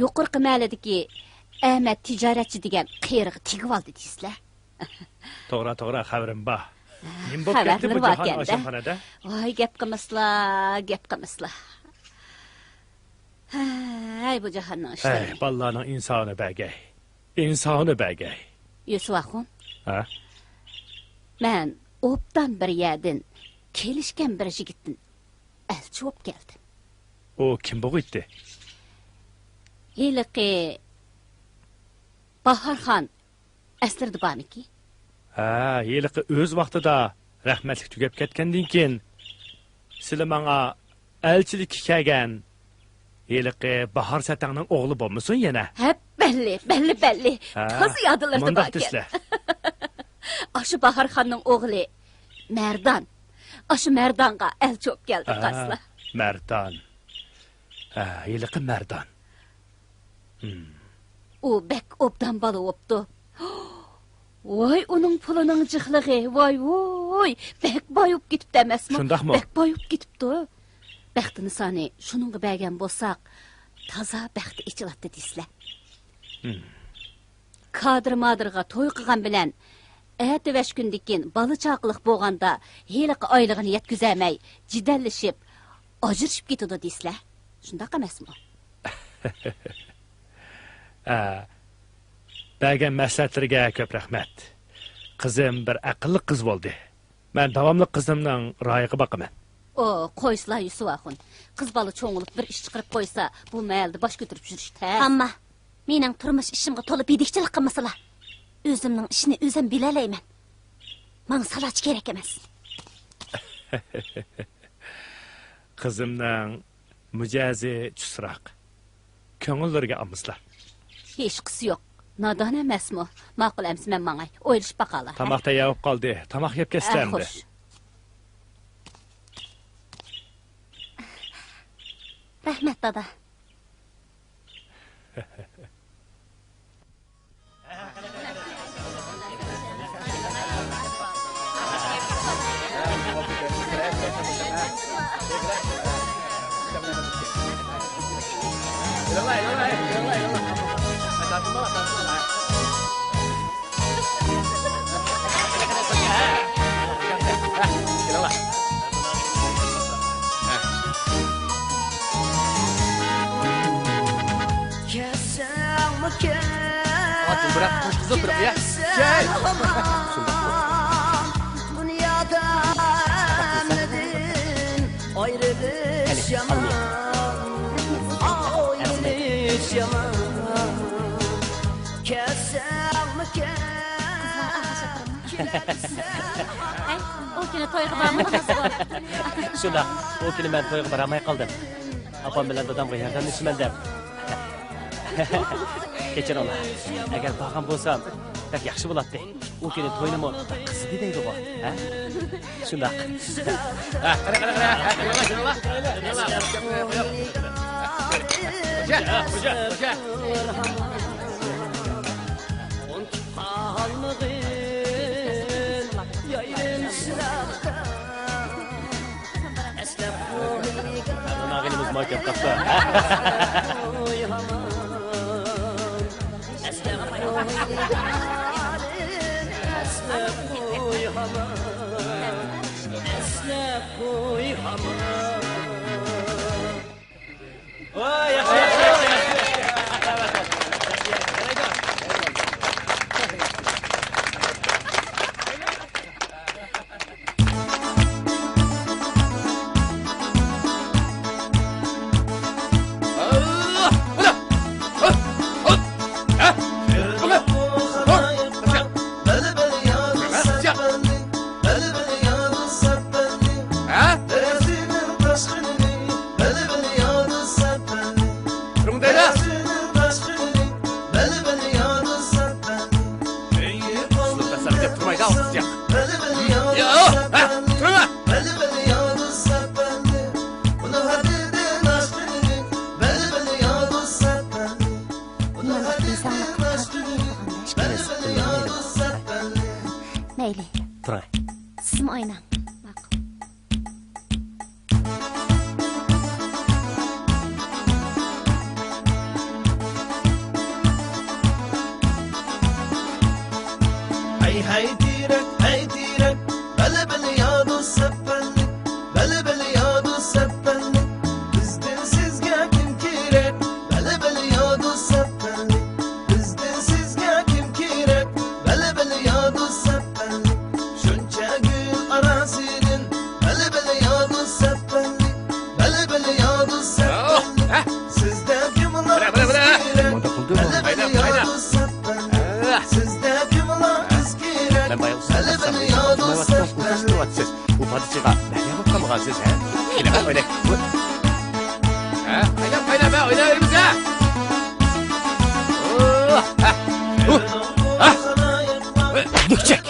يۇقىرىقى مەھەللىدىكى ئەمەت تىجارەتچى دېگەن قېرىغا تېگىۋالدى دەيسىلە. توغرا، توغرا، خەۋىرىم بار. نېمە بولۇپ كەتتى بۇ جاھان ئاشەمخانىدە؟ ۋاي، گەپ قىلمىسىلا، گەپ قىلمىسىلا. ھەي، بۇ جاھاننىڭ ئىشلىرى. ھەي، بالىلارنىڭ ئىنسانى بەگەي. ئىنسانى بەگەي. يۈسۈپ ئاخۇن. ھە؟ مەن ئوبدان بىر يەردىن كېلىشكەن بىر يىگىتتىن ئەلچى بولۇپ كەلدىم. ئۇ كىم بولغىيتتى؟ ھېلىقى باھارخان ئەسلىرىدە بارمىكى؟ ھە، ھېلىقى ئۆز ۋاقتىدا رەھمەتلىك تۈگەپ كەتكەندىن كېيىن، سىلى ماڭا ئەلچىلىككە كەلگەن ھېلىقى باھار سەتەڭنىڭ ئوغلى بولمىسۇن يەنە؟ ھە، بەللى، بەللى، بەللى. ھە، تازا يادلىرىدا باركەن. مۇنداق دېسىلە. ئاشۇ باھارخاننىڭ ئوغلى مەردان. ئاشۇ مەردانغا ئەلچى بولۇپ كەلدى، ھە، قارىسىلا. مەردان. ھە، ھېلىقى مەردان. ھىم. ئۇ بەك ئوبدان بالا بوپتۇ. ۋاي، ئۇنىڭ پۇلىنىڭ جىقلىقى، ۋاي، ۋوي، بەك باي بوپ كېتىپتۇ ئەمەسمۇ؟ شۇنداقمۇ؟ بەك باي بوپ كېتىپتۇ. بەختىنىسانى شۇنىڭغا بەرگەن بولساق، تازا بەختى ئېچىلاتتى دەيسىلە. ھىم. كادىر-مادىرغا توي قىلغان بىلەن، ئەتىۋەشكۈندىكىن بالا-چاقىلىق بولغاندا، ھېلىقى ئايلىقىنى يەتكۈزەلمەي، جېدەللىشىپ، ئاجرىشىپ كېتىدۇ دەيسىلە. شۇنداق ئەمەسمۇ؟ ھە، بەرگەن مەسلىھەتلىرىگە كۆپ رەھمەت. قىزىم بىر ئەقىللىق قىز بولدى. مەن داۋاملىق قىزىمنىڭ رايىغا باقىمەن. ئو، قويسىلا، يۈسۈپ ئاخۇن. قىز بالا چوڭىيىپ بىر ئىش چىقىرىپ قويسا، بۇ مەھەلدە باش كۆتۈرۈپ يۈرۈش تەس. ئامما، مېنىڭ تۇرمۇش ئىشىمغا تولا بېدىكچىلىك قىلمىسىلا. ئۆزۈمنىڭ ئىشىنى ئۆزۈم بىلەلەيمەن. ماڭا سالاچى كېرەك ئەمەس. قىزىمنىڭ مىجەزى چۇسراق. كۆڭۈللىرىگە ئالمىسىلا. ھېچقىسى يوق. نادان ئەمەسمۇ؟ ماقۇل، ئەمىسە مەن ماڭاي. ئويلىشىپ باقايلى. تاماق تەييار بولۇپ قالدى. تاماق يەپ كەتسىلە ئەمدى. خوش. رەھمەت، دادا. كەلسەڭمۇ كەل، بىراق، قوشقۇزۇپ بىراق، يا. كەلسەڭ ھامان، دۇنيادا ھەممىدىن ئايرىلىش يامان، ئايرىلىش يامان. كەلسەڭمۇ كەل. ھەي، ئۇ كۈنى تويغا بارمىدىڭىزغۇ؟ شۇنداق، ئۇ كۈنى مەن تويغا بارالماي قالدىم. ئاپام بىلەن دادامغا ياردەملىشىمەن دەپ. كەچۈرۈڭلار. ئەگەر بارغان بولسام، بەك ياخشى بولاتتى. ئۇ كۈنى توينىمۇ بەك قىزىدى دەيدىغۇ، ھە؟ شۇنداق. ھە، قارا، قارا، قارا. ھە، كۆرۈڭلار، كۆرۈڭلار. كۆرۈڭلار. خوجا، خوجا، خوجا. ئاغىنىمىز ماكەپ قاپتۇ. مەيلى. تۇراي. سىزمۇ ئويناڭ. ماقۇل. ھەي، ھەي، تېرەك، ھەي، تېرەك، بەلبەل ياغدۇ سەپەنلىك، بەلبەل ياغدۇ سەپەنلىك، بىزدىن سىزگە كىم كېرەك، بەلبەل ياغدۇ سەپەنلىك، بىزدىن سىزگە كىم كېرەك، بەلبەل ياغدۇ سەپەنلىك، شۇنچە گۈل ئاراسىدىن، بەلبەل ياغدۇ سەپەنلىك، بەلبەل ياغدۇ سەپەنلىك، سىزدە كىملا قىز كېرەك، بەلبەل ياغدۇ سەپەنلىك، سىزدە كىملا قىز كېرەك، بەلبەل ياغدۇ سەپەنلىك. ئۇ پادىچىغا مەھلىيا بولۇپ قالمىغانسىز، ھە؟ كېلىڭە، ئويناي. ھە؟ قايناپ، قايناپ، ھە، ئويناۋېرىمىز، ھە؟ ئۇ، ھە، ئۇ، ھە. دۈكچەك.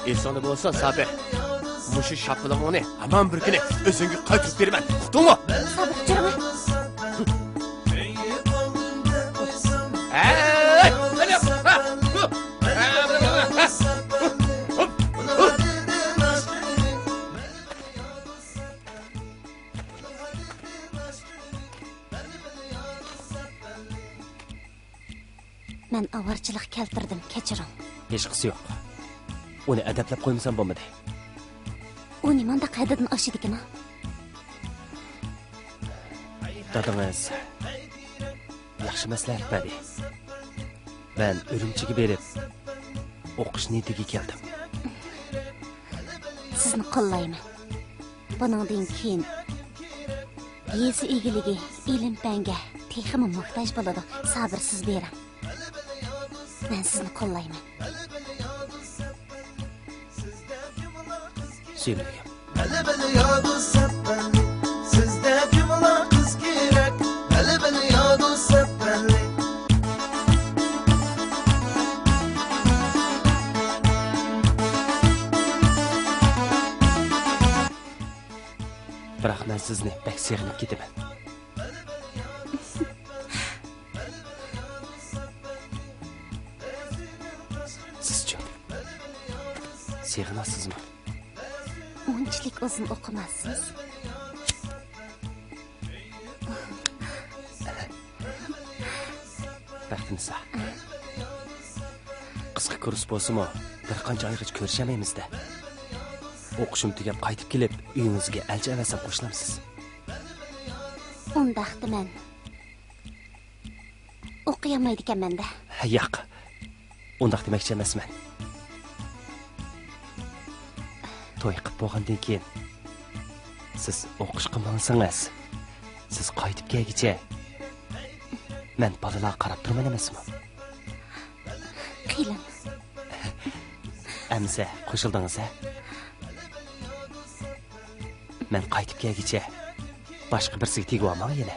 ئېسىڭدە بولسا، سابىر، مۇشۇ شاپىلىڭنى ھامان بىر كۈنى ئۆزۈڭگە قايتۇرۇپ بېرىمەن، ئۇقتۇڭمۇ؟ سابىر، جۇرۇڭ. مەن ئاۋارىچىلىق كەلتۈردۈم، كەچۈرۈڭ. ھېچقىسى يوق. ئۇنى ئەدەپلەپ قويمىسام بولمىدى. ئۇ نېمانداق ھەددىدىن ئاشىدىكىنا؟ دادىڭىز ياخشى مەسلىھەت بەردى. مەن ئۈرۈمچىگە بېرىپ، ئوقۇش نىيىتىگە كەلدىم. سىزنى قوللايمەن. بۇنىڭدىن كېيىن يېزا ئىگىلىكى ئىلىم-پەنگە تېخىمۇ موھتاج بولىدۇ. سابىرسىز بېرىڭ. مەن سىزنى قوللايمەن. سۆيۈملۈكۈم. بەلبەل ياغدۇ سەپەنلىك، سىزدە كىملا قىز كېرەك، بەلبەل ياغدۇ سەپەنلىك. بىراق مەن سىزنى بەك سېغىنىپ كېتىمەن. سىزچۇ؟ سېغىناسىزمۇ؟ ئۇنچىلىك ئۇزۇن ئوقۇماسسىز. بەختىنىسا. قىسقا كۇرس بولسىمۇ، بىر قانچە ئايغىچە كۆرۈشەلمەيمىز-دە. ئوقۇشۇم تۈگەپ قايتىپ كېلىپ، ئۆيىڭىزگە ئەلچى ئەۋەتسەم قوشۇلامسىز؟ ئۇنداقتا مەن ئوقۇيالمايدىكەنمەن-دە. ياق، ئۇنداق دېمەكچى ئەمەسمەن. توي قىپ بولغاندىن كېيىن سىز ئوقۇشقا ماڭسىڭىز، سىز قايتىپ كەلگۈچە مەن بالىلارغا قاراپ تۇرىمەن ئەمەسمۇ؟ قېلىڭ. ئەمىسە قوشۇلدىڭىز ھە؟ مەن قايتىپ كەلگۈچە باشقا بىرسىگە تېگىۋالماڭ يەنە.